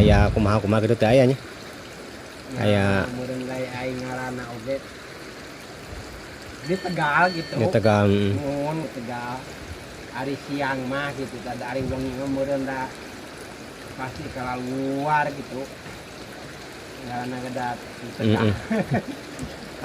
Aya kumaha-kumaha gitu teh aya nya. Aya. Meureun gae aing ngaranna oge di Tegal gitu. Di Tegal. Mun Tegal ari siang mah gitu, tadi ari wengi mah meureun da pasti keluar gitu. Ngaranna geda di Tegal.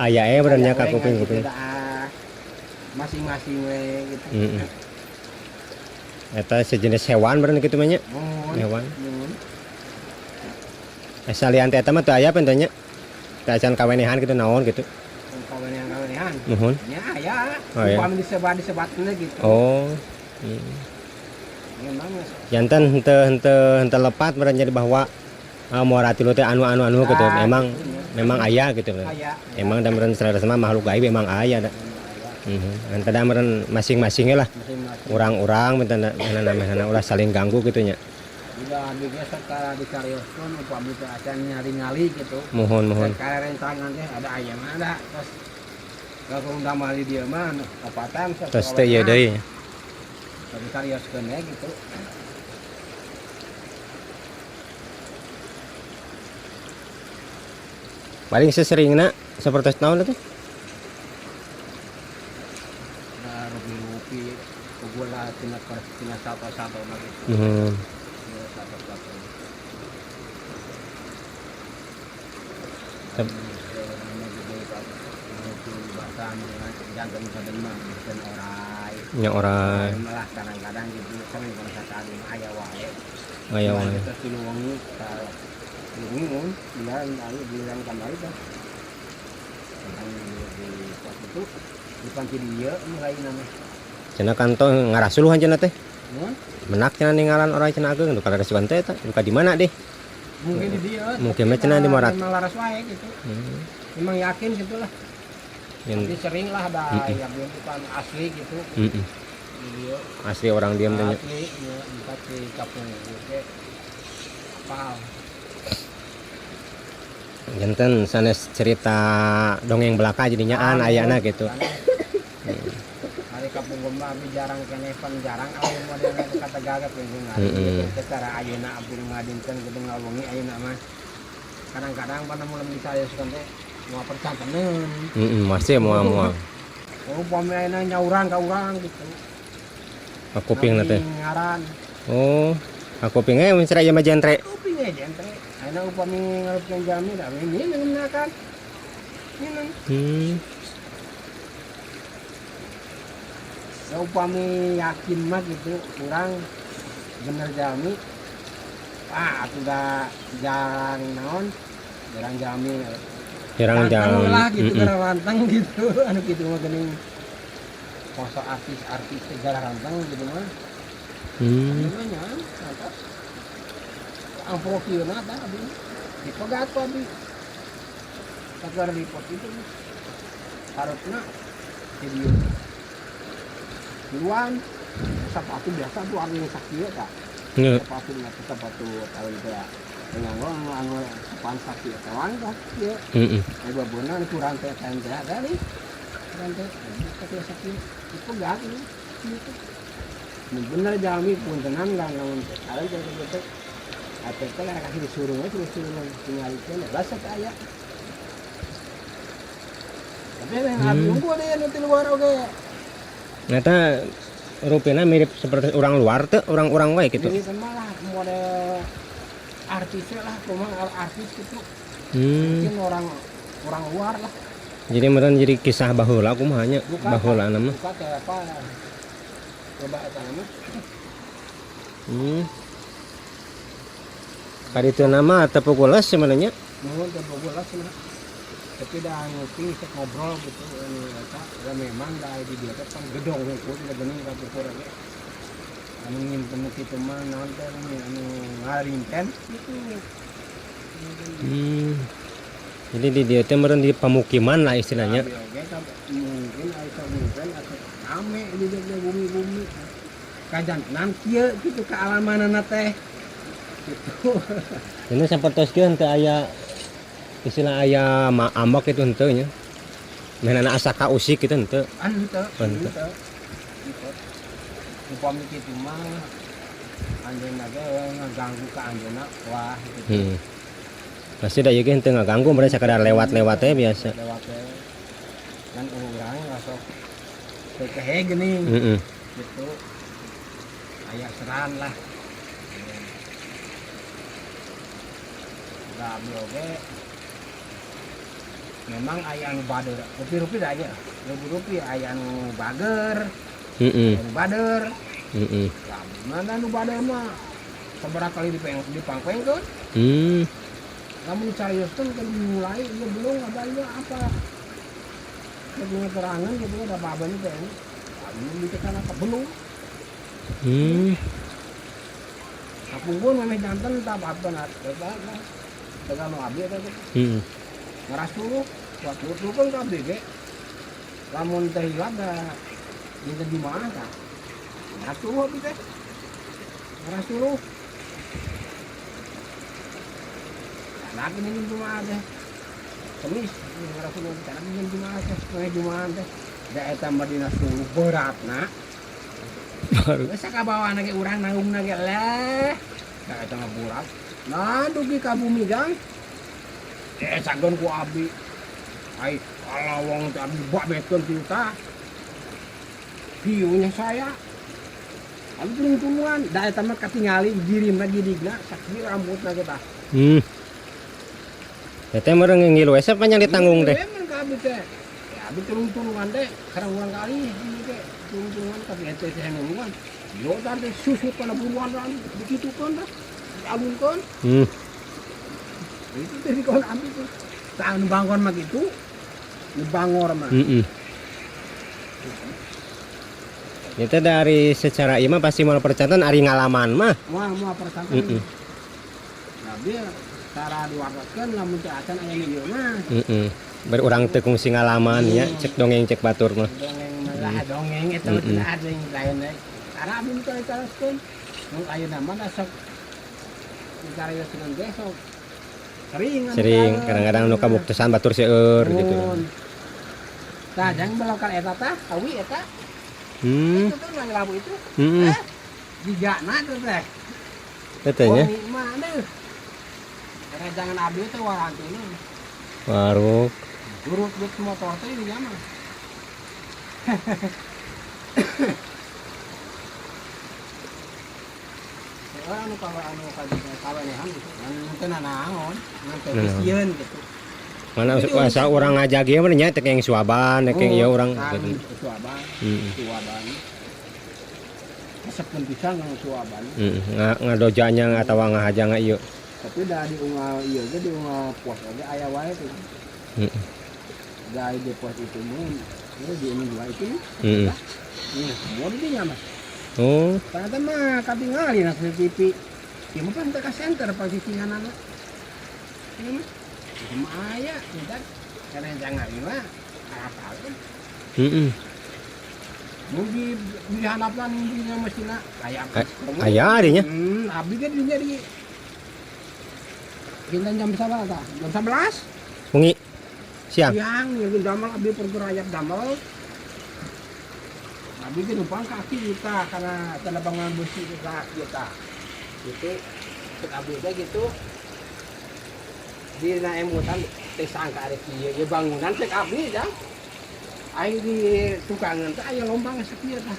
Aya meureun nya ka Aya we kuping-kuping. gitu da, masing-masing we gitu. Eta sejenis hewan meureun kitu mah nya. Mun. Hewan. Mun. Salian teh eta mah teu aya teh nya. Teu acan kawenehan gitu naon gitu. Kawenehan kawenehan. Muhun. Ya aya. Oh, ya. Upami disebat disebatna gitu. Oh. Memang Janten henteu henteu henteu lepat meureun jadi bahwa muara tilu teh anu anu anu gitu. Ah, Memang gitu nya. Memang aya gitu. Aya. Emang da meureun salerasna mah makhluk gaib emang aya da. Memang aya. Heeh. Da meureun masing-masingnya lah. Masing-masing. Urang-urang minta ulah saling ganggu gitu nya. Udah abdi ge secara dicarioskeun upami teu acan nyari-nyali gitu. Muhun muhun. Secara rencangan teh ada aya mah ada terus kalau undang mah di dieu mah anu opatan. Terus teh ieu deui. Tapi carioskeun we gitu. Paling seseringna sapertos naon teh? Nah, rupi-rupi pugula tina tina satu-satu mah gitu. Tina satu-satu. Janten mah janten orai. Nya orai. Malah kadang-kadang gitu sering kalau sakali mah aya wae. Aya wae. Terus tilu wengi ka tilu wengi mun bilang kali bilang kamari teh. Tentang di pos itu di panci dieu mulai nama. Cenah kanto ngarasuluhan cenah teh. Mun Menak cenah ninggalan orai cenah ageung duka rasukan teh eta duka di mana deh? Mungkin di dieu. Mungkin mah cenah di Morat. Memang laras wae gitu. Memang yakin gitu lah. Yang Jadi sering lah ada yang bukan asli gitu. Di dieu. Asli orang diam teh nya. Asli ya, empat di kampung oke. Apal. Janten sanes cerita dongeng belaka jadinya an ayana gitu. Hari kampung mah abdi jarang keneh pan jarang awewe modelna teh kata gagap lingkungan. Secara ayeuna abdi ngadinten gitu ngawengi ayeuna mah. Kadang-kadang pan mun disarioskeun teh moal percanteneun. Heeh, masih moal-moal. Oh, upami ayeuna nyaurang ka urang gitu. Kuping teh. Ngaran. Oh, aku ping mun cenah ieu mah jentre. Kuping ge jentre. Ayeuna upami ngarupkeun jalmi da we minum kan. Minum. Ya upami yakin mah gitu urang bener jalmi. Ah, atuh da jarang naon? Jarang jalmi. Jarang Rantang jalmi. lah gitu, gara rantang gitu. Anu kitu mah geuning. Poso artis-artis teh gara rantang gitu mah. Anu nya, atas. Amplop ieu na tah abdi. Dipegat ku abdi. Sagar di pos itu. Harupna di dieu. Duluan sepatu biasa tuh anu sakieu tah. Sepatu na sepatu tahun teh. Nganggo nganggo sepatu sakieu tewang tah kieu. Ai babona kurang teh teh teh ada nih. Kurang teh sakieu sakieu dipegat ini. Gitu. Ini bener jalmi puntenan lah lamun teh. Kalian teh gitu. Atau teh karena kasih disuruh we disuruh tingalikeun rasa teh aya. Tapi yang abdi unggul deh nu ti luar oge. Nyata rupina mirip seperti orang luar teh, orang-orang wae gitu. Ini mah lah model artisnya lah, kumaha artis gitu. Mungkin orang luar lah. Jadi meureun jadi kisah baheula kumaha nya? Buka, Baheula mah. Buka teh apa? Coba eta mah. Kaditu nama teu pugules sebenarnya. Nuhun teu pugules mah. Tapi dah nguping sok ngobrol gitu anu eta ya memang da di dieu teh pan gedong hungkul da geuning ka pupur ge. Anu nyimpen kitu mah naon teh anu ngarinten gitu. Jadi di dieu teh meureun di pemukiman lah istilahnya. Abi oge ka mungkin aya mungkin atau rame di dieu teh bumi-bumi. Kajantenan kieu kitu kaalamanana teh. Gitu. Ini sapertos kieu henteu aya istilah aya ambek itu henteu nya. Mainana asa kausik gitu henteu. Henteu, Henteu. henteu. Henteu. Upami kitu mah Anjeunna ge ngaganggu ka anjeunna wah gitu. Pasti da ieu ge henteu ngaganggu meureun sakadar lewat-lewat teh biasa. Lewat teh. Kan urang masuk kehe geuning. Gitu. Aya seran lah. Da abdi oge memang aya anu bader, rupi-rupi da aya. Rupi-rupi aya anu bager, anu bader. Lah, mana anu bader mah sabaraha kali dipangpengkeun. Lamun dicarioskeun kan dimulai ieu belum ada ieu apa. Keur keterangan gitu ada apa-apanya teh. Abdi ditekan ka belum. Kapungkur memeh janten tak apa-apa nah, eta lah. Tekan nu abdi eta teh. Ngaras dulu, buat dulu kan ka abdi ge. Lamun teh hilap da dinten Jumaah tah. Ngaras dulu abdi teh. Ngaras dulu. Anak ini dinten Jumaah teh. Kemis ngaras dulu anak dinten Jumaah teh, poe Jumaah teh. Da eta mah dina suluh beratna. Baru. Geus sakabawana ge urang nanggungna ge leh. Da eta mah berat. Nah, dugi ka bumi gang. Sageun ku abdi. Ai, kalawang teh abdi babetkeun kieu tah. Kieu nya saya. Abdi tulung-tulungan, da eta mah katingali jirimna gidigna sakieu rambutna ge tah. Teh meureun ngilu we panjang ditanggung teh. Emang ka abdi teh. Ya abdi tulung-tulungan teh karang kali ini teh tulung-tulungan tapi eta teh nulungan. Yo tah teh susut kana buruan ran dikitukeun tah. Dialungkeun. Itu teh dikon abdi teh. Tah anu bangor mah kitu. Nu bangor mah. Itu dari secara ieu mah pasti moal percanten ari ngalaman mah. Moal moal percanten. Nah, dia cara diwartoskeun lamun teu acan aya nu ieu mah. Ber urang teu kungsi ngalaman nya, cek dongeng cek batur mah. Dongeng mah lah dongeng eta mah teu ada yang lain deui. Karena abdi teu caroskeun. Mun ayeuna mah da sok dicariyoskeun ge sok sering anu Sering kadang-kadang nu kabuktosan batur seueur gitu. Tah jang belokan eta tah, kawi eta. Itu tuh yang labu itu. Jigana tuh teh. Eta nya. Bumi mah deuh. Karena jangan abdi teh warantuna. Waruk. Urut but motor teh di mah. Anu kawe anu kawenehan gitu. Ngan teu nanaon, ngan teu sieun gitu. Mana asa urang ngajagi mah nya teh yang suaban, teh yang ieu urang gitu. Suaban. Suaban. Resep pisan nang suaban. Ngadojanya atawa ngahaja nga ieu. Tapi da di unggal ieu ge di unggal pos oge aya wae tuh. Da di pos itu mah ieu di ini dua itu. Semua di dinya mah. Oh. Ternyata mah katingali na CCTV. Ieu mah pan teh ka center pasicinganana. Ieu mah cuma aya tidak karena jangan mah apalkeun. Mun di hadapan dinya mestina aya apa? Aya dinya. Abdi ge dinya di Dinten jam sabaraha tah? Jam 11. Wengi. Siang. Siang, ya damel abdi pergerayap damel. Abdi ge numpang kaki kita karena tanda bangunan besi kita kita. Gitu. Cek abdi teh gitu. Dina emutan teh sangka ada kieu ieu bangunan cek abdi jang. Aing di tukangan teh aya lombang sakieu tah.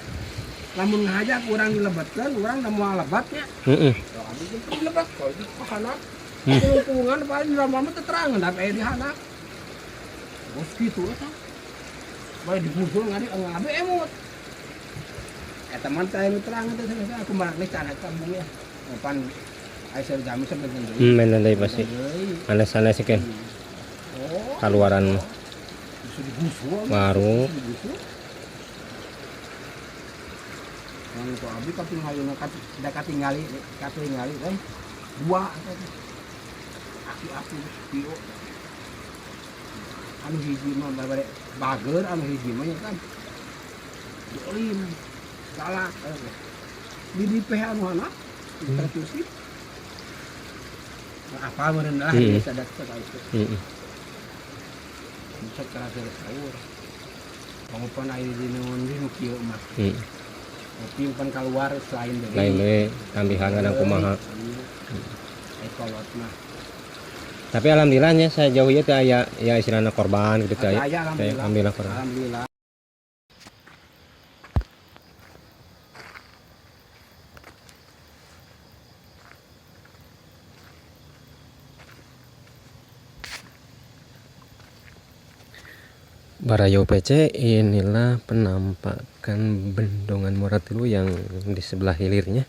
Lamun ngajak urang dilebetkeun, urang da moal lebat nya. Tuh, abdi teh dilebat kalau di pahanak. Tulungan paling lama-lama teh terangan tapi aya di handap. Bos kitu eta. Bae digusur ngari abdi emut. Eta mah teh anu terangan teh sanes aku mah geus tanah tabung ya. Pan aya seur jami sabenerna deui. Benten deui pasti. Sanes-sanes sih kan. Oh. Kaluaran mah. Bisa digusur. Baru. Bisa digusur. Anu ku abdi katingali da katingali, katingali teh dua teh. Aki-aki tio. Anu hiji mah bare bager, anu hiji mah nya kan. Dolim. Galak. Di DP anu anak, terus sih. Apa meureun lah, biasa ada cek itu. Bisa kerasa sahur. Pangupan aya di nuhun di nu kieu mah. Pimpen keluar selain deui. Lain deui tambihan kadang kumaha. Ai kolot mah. Tapi alhamdulillahnya saya jauh ieu teu aya ya istilahna korban gitu teu aya. Aya, alhamdulillah. Alhamdulillah korban. Alhamdulillah. Baraya UPC, inilah penampakan Bendungan Muara Tilu yang di sebelah hilirnya.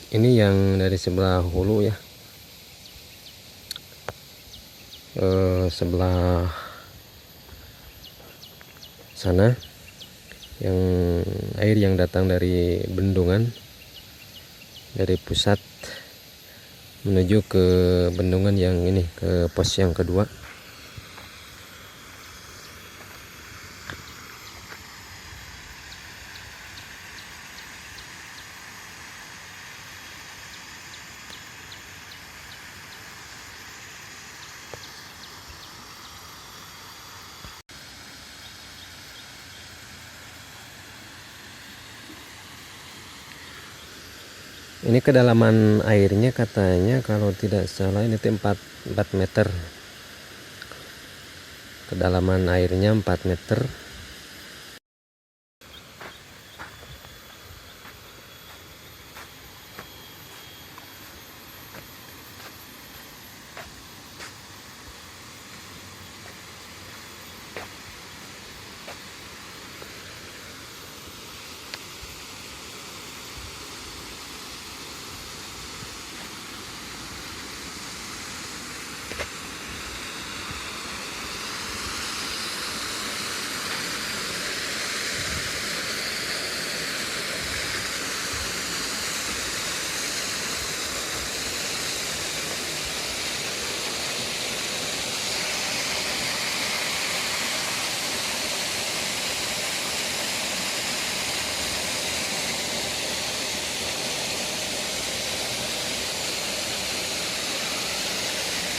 Ini yang dari sebelah hulu ya, sebelah sana yang air yang datang dari bendungan dari pusat menuju ke bendungan yang ini, ke pos yang kedua. Ini kedalaman airnya katanya kalau tidak salah ini tuh 4 meter. Kedalaman airnya 4 meter.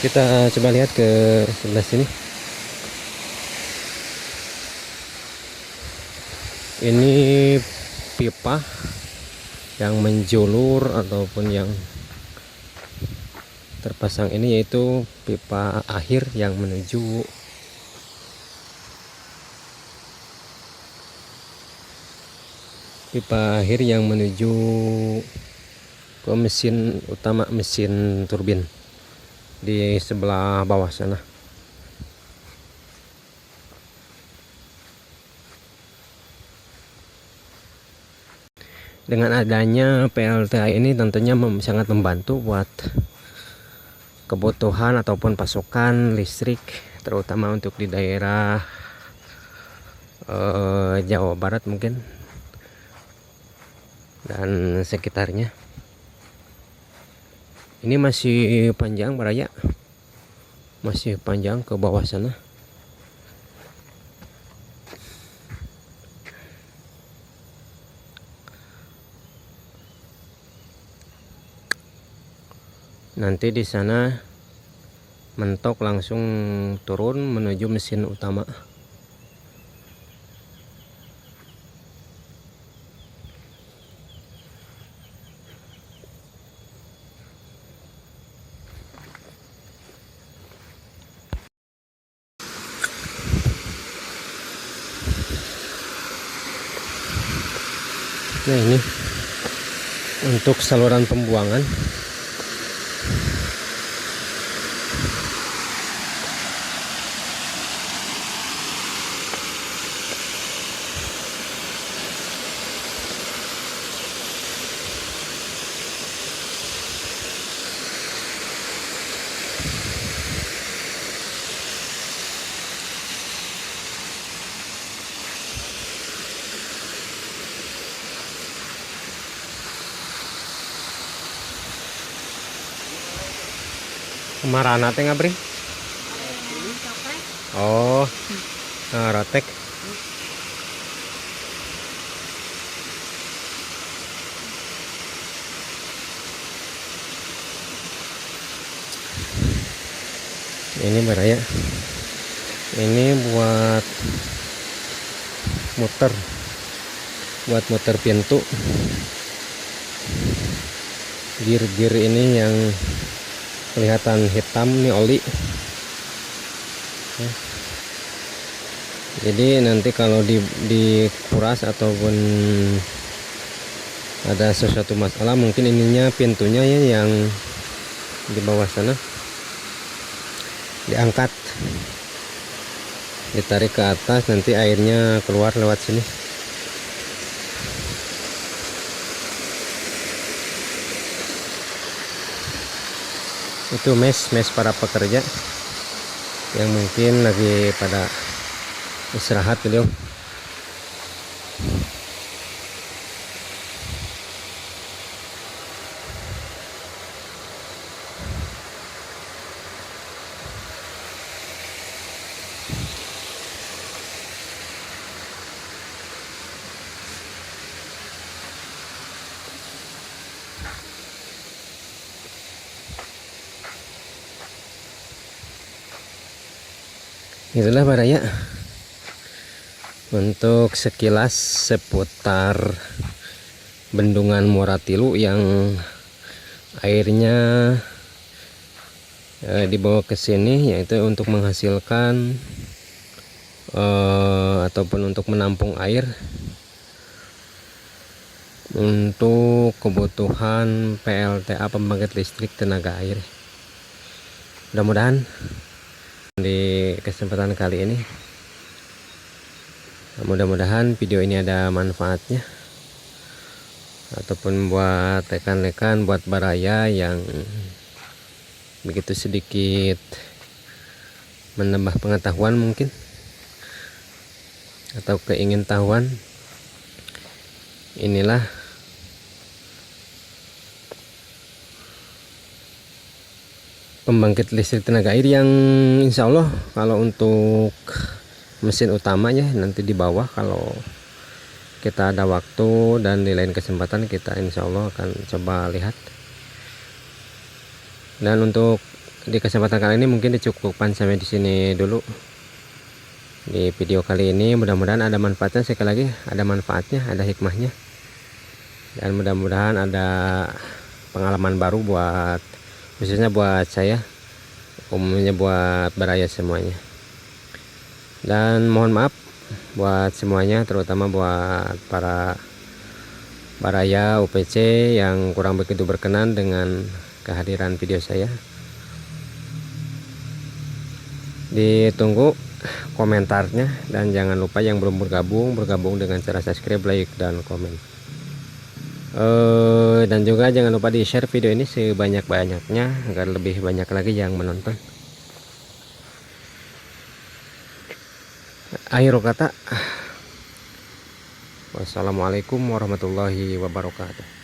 Kita coba lihat ke sebelah sini. Ini pipa yang menjulur ataupun yang terpasang ini, yaitu pipa akhir yang menuju ke mesin utama, mesin turbin di sebelah bawah sana. Dengan adanya PLTA ini tentunya sangat membantu buat kebutuhan ataupun pasokan listrik, terutama untuk di daerah Jawa Barat mungkin dan sekitarnya. Ini masih panjang baraya, masih panjang ke bawah sana. Nanti di sana mentok langsung turun menuju mesin utama. Nah, ini untuk saluran pembuangan. Kemarana teh ngabring? Oh, rotek. Ini baraya. Ini buat muter. Buat muter pintu. Gear-gear ini yang kelihatan hitam nih oli. Ya. Jadi nanti kalau dikuras ataupun ada sesuatu masalah, mungkin ininya pintunya ya yang di bawah sana diangkat, ditarik ke atas, nanti airnya keluar lewat sini. Itu mes para pekerja yang mungkin lagi pada istirahat beliau. Itulah baraya untuk sekilas seputar Bendungan Muara Tilu yang airnya dibawa ke sini, yaitu untuk menghasilkan ataupun untuk menampung air untuk kebutuhan PLTA pembangkit listrik tenaga air. Mudah-mudahan di kesempatan kali ini, mudah-mudahan video ini ada manfaatnya ataupun buat rekan-rekan, buat baraya yang begitu sedikit menambah pengetahuan mungkin atau keingintahuan. Inilah pembangkit listrik tenaga air yang insya Allah kalau untuk mesin utamanya nanti di bawah, kalau kita ada waktu dan di lain kesempatan kita insya Allah akan coba lihat. Dan untuk di kesempatan kali ini mungkin dicukupkan sampai di sini dulu di video kali ini. Mudah-mudahan ada manfaatnya, sekali lagi ada manfaatnya, ada hikmahnya, dan mudah-mudahan ada pengalaman baru buat, khususnya buat saya, umumnya buat baraya semuanya. Dan mohon maaf buat semuanya, terutama buat para baraya UPC yang kurang begitu berkenan dengan kehadiran video saya. Ditunggu komentarnya, dan jangan lupa yang belum bergabung, bergabung dengan cara subscribe, like, dan komen. Dan juga jangan lupa di share video ini sebanyak-banyaknya agar lebih banyak lagi yang menonton. Akhir kata, wassalamualaikum warahmatullahi wabarakatuh.